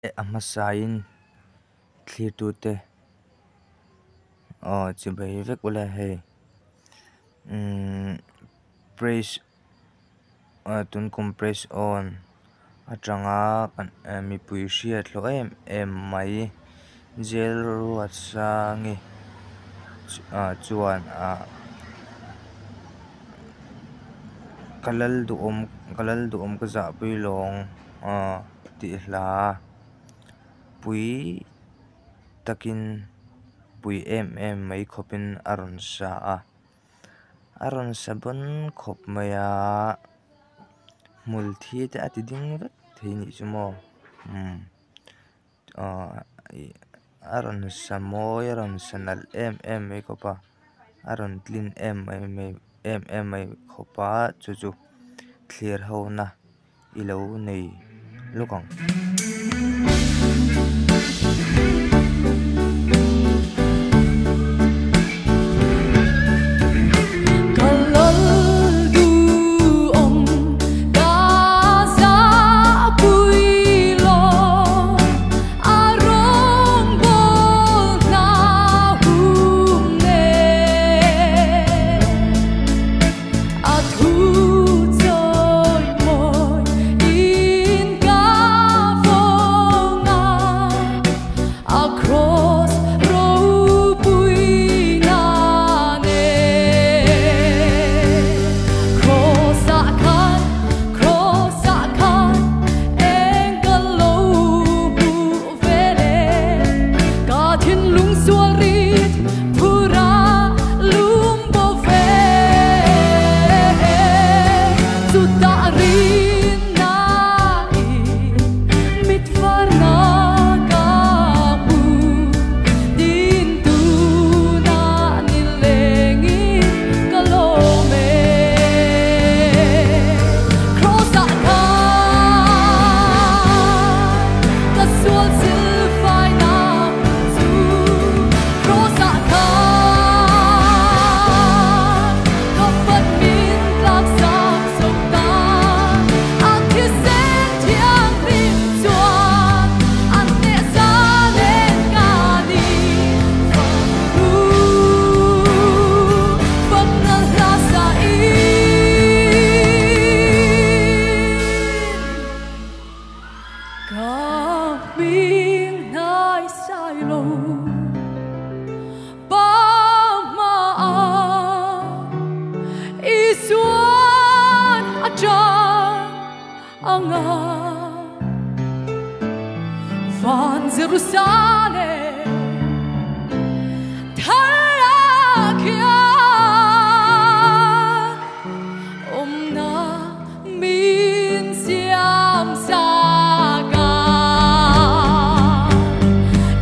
A hmasain thlirtute aw chibai vek ula hei umm praise tun kum praise on atanga mipui hriat hlawh em em mai jail ruatsangi chuan ah ka lal duhawm ka lal duhawm ka zahpui lawng aw tih hla pui takin pui em em mai khawpin a rawn sa a a rawn sa bawn khawp mai a hmul thi te a ti ding vek thei anih chu maw umm aw ih a rawn sa mawi a rawn sa nalh em em mai khawp a a rawn tlin em em em mai khawp a chu chu thlir ho na. I lo nei lawk ang. Ka lal duhawm ka zahpui lo a rawngbâwl hna hum nen. A thu chawimawi in ka vawng a, a kraws ropui na nen. Kraws ah khan, kraws ah khan eng ka lo hmuh vel e, ka thinlung sual rit phur a lum bo ve. Chutah rinna in mit varna ka hmu, din tuna ni lengin ka lawm e. Kraws ah khan ka sual silfaina hmu chu, kraws ah khan ka fat min tlaksak zo ta, a thisen thianghlim chuan a hneh zalen ka ni. Fak ru, fak nal hla sa in. Ka hming hnai sai lo pa hmaah Isuan a tan ang a, van Jerusalem thar ah khian awmna min siam sak a,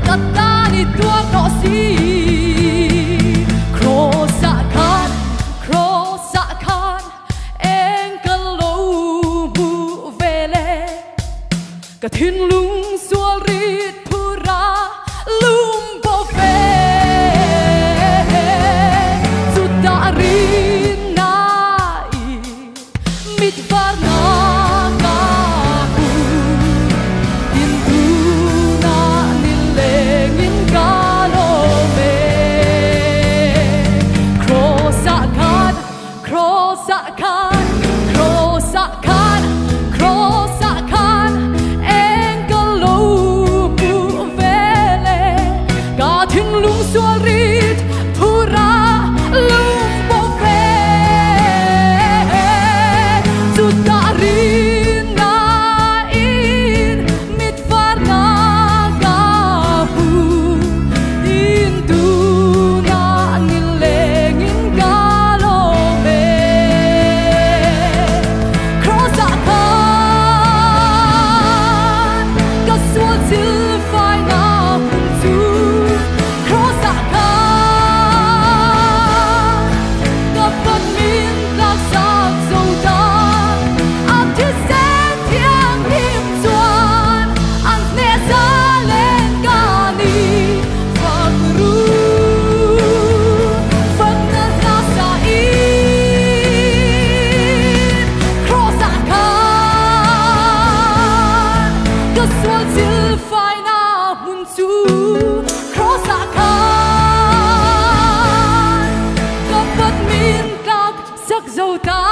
ka tan i tuar tawh si. Kraws ah khan, kraws ah khan eng ka lo hmuh vel e, ka thinlung sual rit phur a lum bo ve. Chutah rinna in mit varna ka hmu, tin tuna ni lengin ka lawm e. Kraws ah khan, kraws ah khan, kraws ah khan, kraws ah khan eng ka lo hmuh vel e. zo ta.